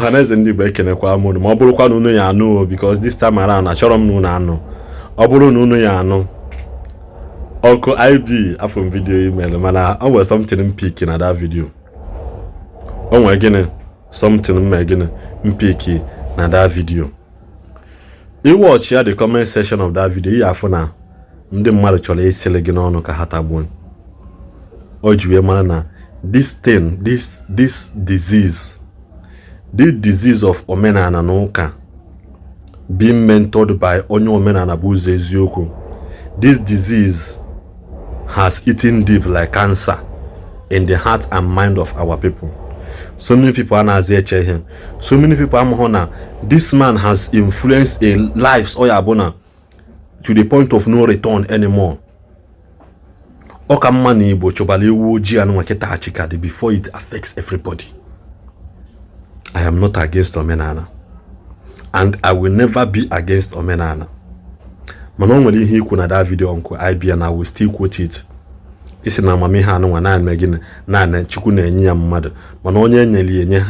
Ọhaneze ndị Igbo, ekenekwa m unu. Ma ọ bụrụkwa na unu ya anụ o, because this time around achọrọ m na unu anụ. Ọ bụrụ na unu ya anụ, Uncle IB, afọ m video email, mana o nwere something m pick na that video. O nwere gịnị, something m mere gịnị m pick na that video. I watch ya, the comment section of that video, ị afụ na ndị mmadụ chọrọ isili gị n'ọnụ ka ha tagbuo. O ji wee mara na this thing, this disease, this disease of omenala na ụka being mentored by onye omenala bụ ụzọ eziokwu, this disease has eaten deep like cancer in the heart and mind of our people. So many people anaghịzi eche ihe. So many people amahụ na this man has influenced a lives ọ ya bụ na to the point of no return anymore. Ọ ka mma na Igbo chụbara ewu ojii anụnwa kịta achịkadị before it affects everybody. I am not against omenala and I will never be against omenala, mana o nwere ihe ikwu na that video, Uncle IB, and I will still quote it. Isi na amamihe anụnwa na-eme gịnị, naanị Chukwu na-enye ya mmadụ, mana onye enyere ya enye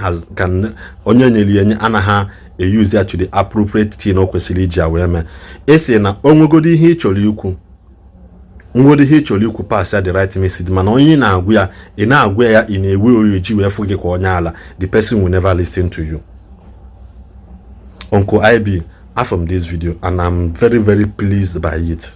onye enyere ya enye anaghị eyuzi ya to the appropriate thing o kwesịrị iji ya wee mee. Esi na o nwegodo ihe ị chọrọ ikwu, nwegodo ihe ị chọrọ ikwu, pass ya the right message, mana onye ị na-agwa ya, ị na-agwa ya, ị na-ewe oyi ji wee fụ gị ka onye ala, the person will never listen to you. Uncle IB, from this video, and I'm very very pleased by it,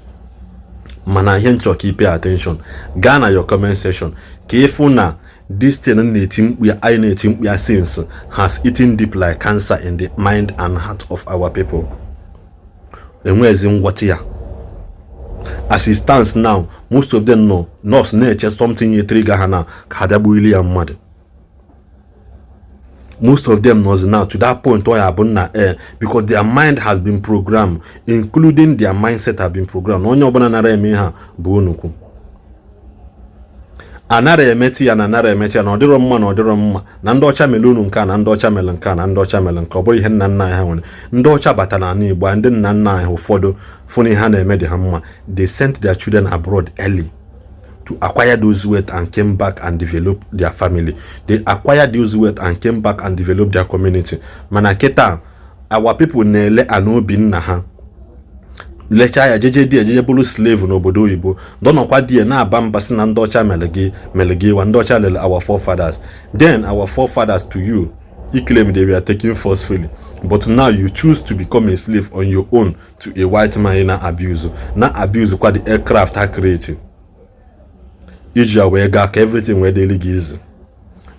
mana ihe nchọ ka ị pay attention, gaa na your comment section ka ịfụ na this thing na-eti mkpu ya, anyị na-eti mkpu ya since, has eaten deep like cancer in the mind and heart of our people. Enwezi ngwọta ya. As it stands now, most of them nọ nọọsụ na-eche something ye trigger ha na ka ha bịa gbuili ya mmadụ. Most of them knows now to that point ọ ya bụ nna because their mind has been programmed, including their mindset have been programmed. Onye ọbụla nara eme ihe a bụ onukwu anara emetụ ya na anara emetụ ya na ọ dịrọ mma, na ọ dịrọ mma, na ndị ọcha mere unu nke a, na ndị ọcha mere nke a, na ndị ọcha mere nke ọ bụrụ ihe nna nna anyị ha nwere. Ndị ọcha bata n'ala Igbo, ndị nna nna anyị ụfọdụ fụ na ihe ha na-eme dị ha mma, they sent their children abroad early to acquire those wealth and came back and develop their family. They acquired those wealth and came back and develop their community. Mana kịta, our people na-ele ana obi nna ha, lechaa ya, jeje di ejeje bụrụ slave n'obodo oyibo, dọnọkwa di ya na-aba mba, sị na ndị ọcha mere gị, mere gị wa. Ndị ọcha lere our forefathers. Then our forefathers to you, you claim they were taken forcefully, but now you choose to become a slave on your own to a white man, na abuse, na abuse kwa the aircraft ha create iji ya wee gaa ka everything wee dịrị gị easy.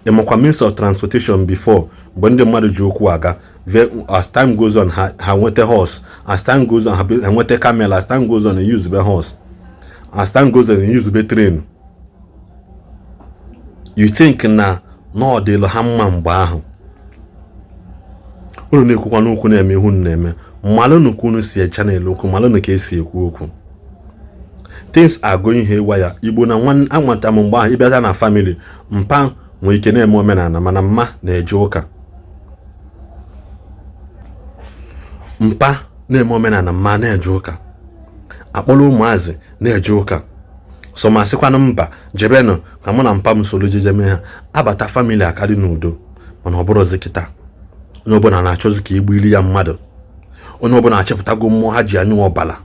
Ịmakwa means of transportation before, mgbe ndị mmadụ ji ụkwụ aga, as time goes on ha nweta horse, as time goes on ha nweta camel, as time goes on use be horse, as time goes on use be train. You think na ọ dịlụ ha mma mgbe ahụ? Unu na-ekwukwa n'okwu na-eme ihu na-eme malụnụ ka unu si echa na okwu, malụnụ ka esi ekwu okwu. Things are going haywire. Igbo na nwa anwata m mgbe ahụ, ịbịaza na family, mpa nwere ike na-eme omenala, mana mma na-eje ụka. Mpa na-eme omenala, mma na-eje ụka, akpọrọ ụmụazị na-eje ụka. So ma sịkwanụ mba, jebenụ ka mụ na mpa m soro jeje mee ha abata family akarị n'udo. Mana ọ bụrụzi kịta, onye ọbụla na-achọzi ka egbuili ya mmadụ, onye ọbụla achịpụtago mmụọ ha ji anyụ ọbala.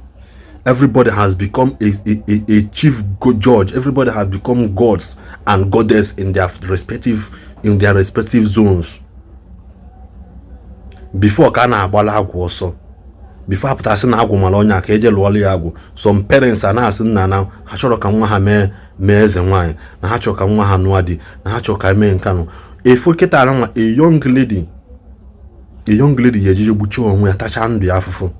Everybody has become a chief judge. Everybody has become gods and goddess in their respective zones. Before, ka a na-agbala agwụ ọsọ, before apụtasị na agwụ mara onye a ka eje lụọla ya agwụ, some parents a na-asị nna na ha chọrọ ka nwa ha mee eze nwaanyị, na ha chọrọ ka nwa ha nụọ di, na ha chọrọ ka mee nka nụ efu. Kịta nwa, a young lady ya ejije gbuchie onwe ya, tachaa ndụ ya afụfụ.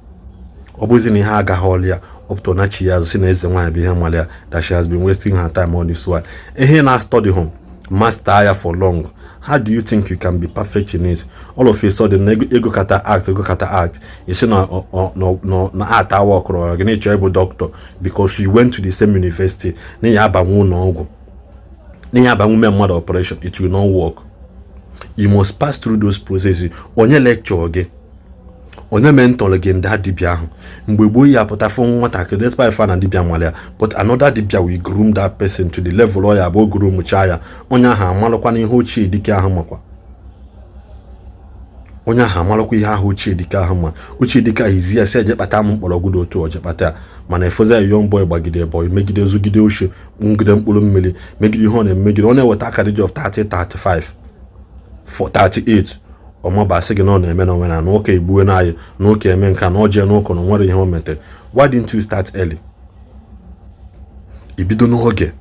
Ọ bụzi na ihe agaghị ọlụ ya, ọ pụtara na chi ya azụ, si na eze nwaanyị bụ ihe mara ya, that she has been wasting her time on this one. Ihe na study home master ya for long, how do you think you can be perfect in it? All of a sudden, ego kata act, ego kata act, isi na na art awa ọkụrụ gị na ịchọ ịbụ doctor because you went to the same university, na ya abanwe ụlọ ọgwụ, na ya abanwe ume mmadụ operation. It will not work. You must pass through those processes. Onye lecture gị, onye mentor gị, ndị dibịa ahụ mgbe gboo ya apụta fụ nwatakịrị, despite fa na dibịa nwale ya, but another dibịa will groom that person to the level ọ ya bụ groom chaa ya, onye ahụ amalụkwa na ihe ochie dike ahụ makwa. Onye ahụ amarakwa ihe ahụ ochie dike ahụ, ma ochie dike ahụ izi ya si eje kpata m mkpọrọgwụ dị otu oje kpata ya. Mana efozi ya, young boy gbagide boy, megide, zugide ochie, ngide mkpụrụ mmiri, megide ihe ọ na-emegide, ọ na-eweta akara ji of 30, 35, 38, ọmabasị gị na ọ na-eme na omenala na ụka egbue na anyị na ụka eme nka na ọ jee n'ụka na o nwere ihe o metere. Why didn't you start early? Ibido n'oge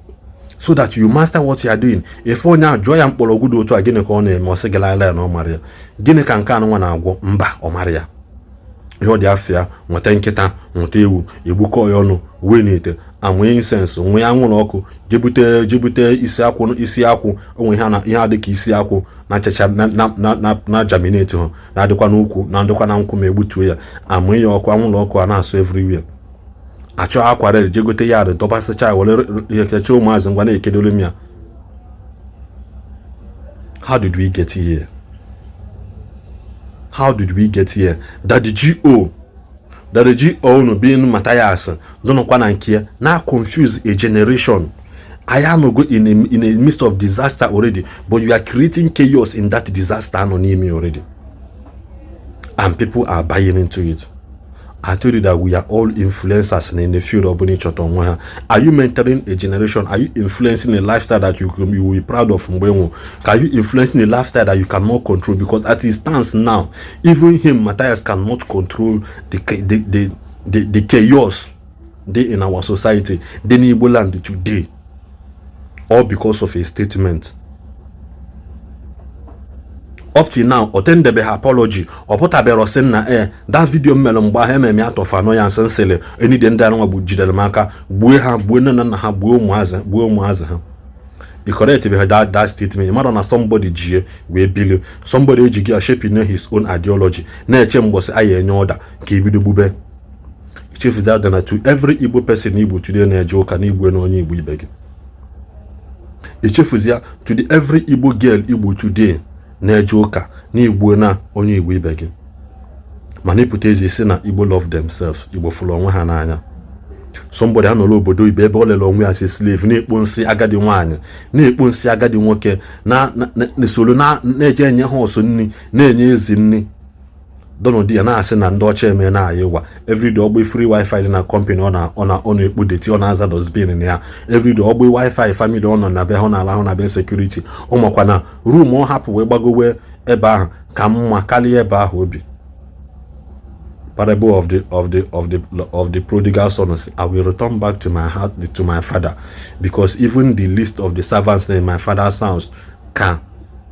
so that you master what you are doing. Ife onye ahụ, jụọ ya mkpọrọgwụ dị otu a, gịnị ka ọ na-eme? Ọ sị gị laala ya na ọ mara ya. Gịnị ka nke anụnwa na-agwọ? Mba, ọ mara ya. Ihe ọ dị afọ ya, nweta nkịta, nweta ewu, egbukọ ya ọnụ, wee n'ite, amụnye incense, nwee anwụrụ ọkụ, jebute isi akwụ. Isi akwụ onwe ihe ihe adị ka isi akwụ na-achacha na germinate ha, na-adịkwa n'ukwu, na-adịkwa na nkwụ. Ma egbutuo ya, amụnye ya ọkụ, anwụrụ ọkụ a na-asụ everywhere. Achọ akwa red, jee gote ya, dọbasịcha ya, were ihe kechie ụmụazị, ngwa, na-ekedolu m ya. How did we get here? How did we get here that the GO, that the GO unu being Matthias nọnọkwa na nke ya na confuse a generation? Anyị anọgo in a midst of disaster already, but you are creating chaos in that disaster anọ n'ime already, and people are buying into it. I told you that we are all influencers in the field of ịchọta onwe ha. Are you mentoring a generation? Are you influencing a lifestyle that you will be proud of mgbe nwụ? Are you influencing a lifestyle that you cannot control? Because as it stands now, even him, Matthias, cannot control the chaos dey in our society, dị n'Igbo land today, all because of a statement. Up till now, o tendebeghị apology. Ọ pụtabere sị na ee, that video m mere mgbe ahụ ememe out of annoyance, nsịrị enide ndị anụnwa bụ jidere m aka gbue ha, gbuo nne na nna ha, gbuo ụmụazị, gbuo ụmụazị ha. I correct that statement, mmadụ na somebody jie wee bilie, somebody eji gị shaping his own ideology, na-eche mgbọsị anyị enye ọda ka ebido gbube. Ichefuzi na to every Igbo person, Igbo today na-eje ụka na igwe na onye Igbo ibe gị. Echefuzia to the every Igbo girl, Igbo today na-eje ụka na igbo na onye Igbo ibe gị. Mana ịpụta ezi si na Igbo love themselves, Igbo fụrụ onwe ha n'anya. Somebody anọrọ obodo ibe ebe o lere onwe ya si slave, na-ekpo nsị agadi nwaanyị, na-ekpo nsị agadi nwoke, na soro na-eje enye ha ọsọ nri, na-enye ezi nri donald ya, na-asị na ndị ọcha eme na anyị wa. Everyday ọgba free wifi dị na company ọ na-ekpo dirty, ọ na-aza dustbin na ya. Everyday ọgba wifi family ọ nọ na be ha, ọ na-alahụ na be security. Ọ makwa na room ọ hapụ wee gbagowe ebe ahụ ka mma karịa ebe ahụ obi. Parable of the prodigal son: "I will return back to my house, to my father, because even the least of the servants in my father's house can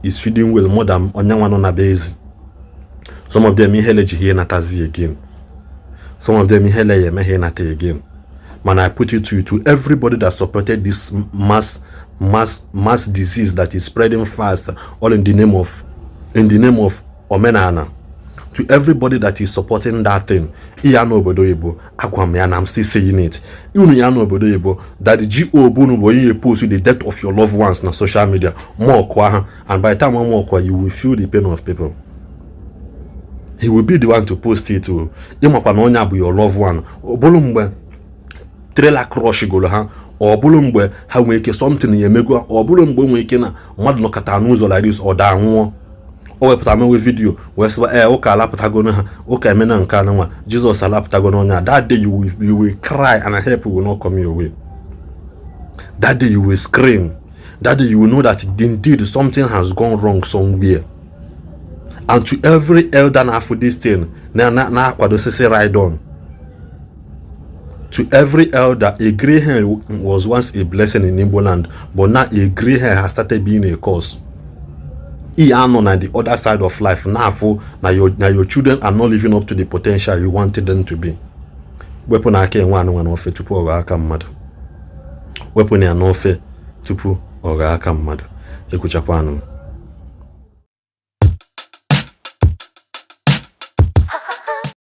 is feeding well more than onye nwa nọ na be ezi." Some of them, ihele ji ha ịnatazi again. Some of them, ihele ya eme ha ịnata again. Man, I put it to you, to everybody that supported this mass disease that is spreading fast, all in the name of omenala, to everybody that is supporting that thing, iya n'obodo oyibo, agwa m ya na I'm still saying it, unu ya n'obodo oyibo, that the GO bụ unu bụ onye post the death of your loved ones na social media, mock ha. And by the time mock, you will feel the pain of people. He will be the one to post it o. Ịmakwa na onye a bụ your loved one. Ọ bụrụ mgbe trailer crush goro ha, ọ bụrụ mgbe ha nwee ike something ya emego, ọ bụrụ mgbe nwee ike na mmadụ nọkọta n'ụzọ like this, ọ daa nwụọ, o wepụtara mewe video wee sịba, ee, ụka alapụtago ha, ụka emena nke anụ nwa, Jizọs alapụtago n'onye a. That day you will cry and help will not come your way. That day you will scream. That day you will know that indeed something has gone wrong somewhere. And to every elder na-afụ this thing na-akwadosisi ride on, to every elder, a gray hair was once a blessing in Igbo land, but now a gray hair has started being a curse. Ị anọ na the other side of life na-afụ na your children are not living up to the potential you wanted them to be. Wepụ na aka enwe anụnwa n'ofe tupu ọ ghọọ aka mmadụ. Wepụ na ya n'ofe tupu ọ ghọọ aka mmadụ. Ekwuchakwanụ m.